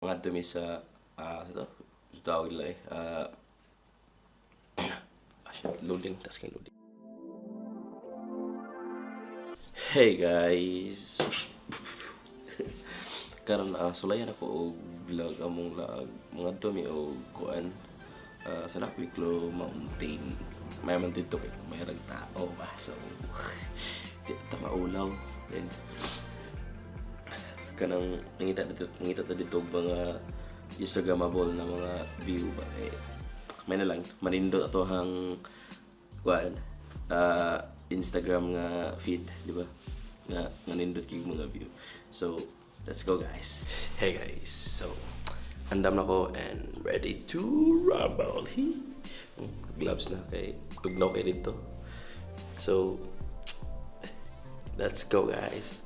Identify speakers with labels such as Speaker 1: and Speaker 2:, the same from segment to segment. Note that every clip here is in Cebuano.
Speaker 1: Ngadto mi sa sa to tawag nila eh. Shit, loading, tas kay loading. Hey guys. Karon sulayan ako og vlog among lag mga mi og kuan sa Wicklow Mountain. May man dito kay may rag tao ba, so di ta maulaw. Then kanang nangita ta dito og mga Instagramable na mga view ba, kay may na lang manindot ato hang kuan Instagram nga feed, di ba? Nga nga nindot kay mga view. So, let's go, guys. Hey guys, so andam na ko and ready to rumble. Hi. Gloves na kay tugnaw kay dito. So, let's go, guys.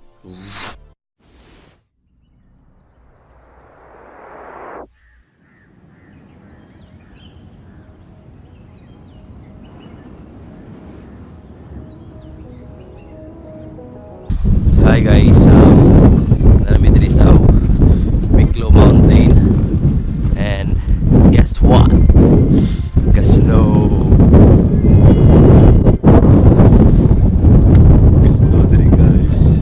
Speaker 1: Hi guys, naa mi diri sa Wicklow Mountain and guess what? Ga-snow! Ga-snow diri, guys.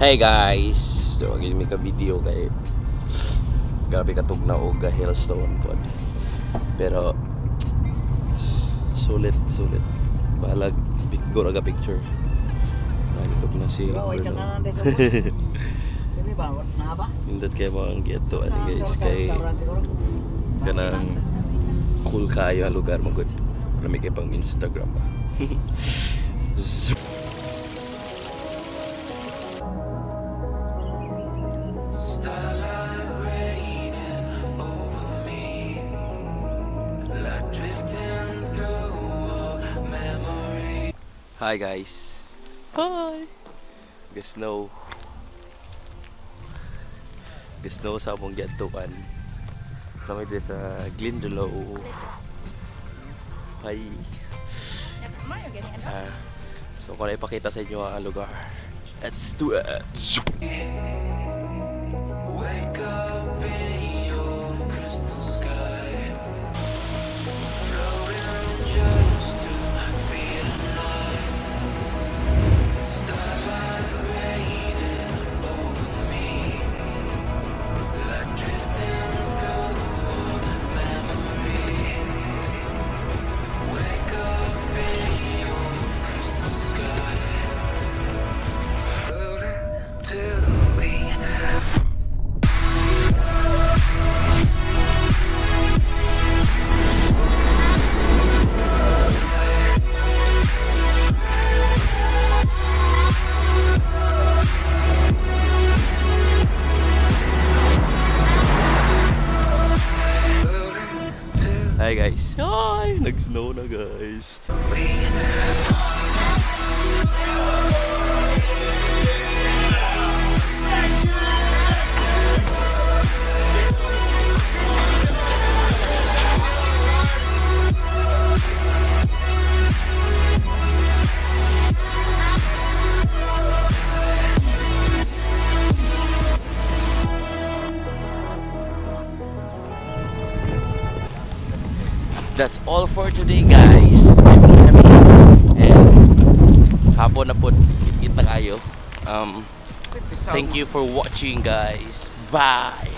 Speaker 1: Hey guys! So, give me ka video kay grabe katugnaw og hailstone pod. Pero sulit, sulit. Balag go ra ka picture. Nagitog na si
Speaker 2: Diba, wait
Speaker 1: Bruno.
Speaker 2: ka na dito. Dili ba? Naa ba?
Speaker 1: Nindot kay mga ghetto ani guys, kay kanang cool kayo ang lugar mo good. Lami kay pang Instagram ba. Zoom.
Speaker 3: Starlight raining over me, like drifting through a memory.
Speaker 1: Hi guys. Hi. Ga-snow. Ga-snow sa among giadtuan. Kami diri sa Glendalough. Hi. So kung ipakita sa inyo ang lugar. Let's do it. Zoom.
Speaker 3: Wake up in your crystal sky, floating just to feel alive. Starlight raining over me, like drifting through a memory. Wake up in your crystal sky, floating till we.
Speaker 1: Hi guys. Hi! Nag-snow na, guys. That's all for today, guys. May kami. And hapon na po, kita kayo. Thank you for watching, guys. Bye!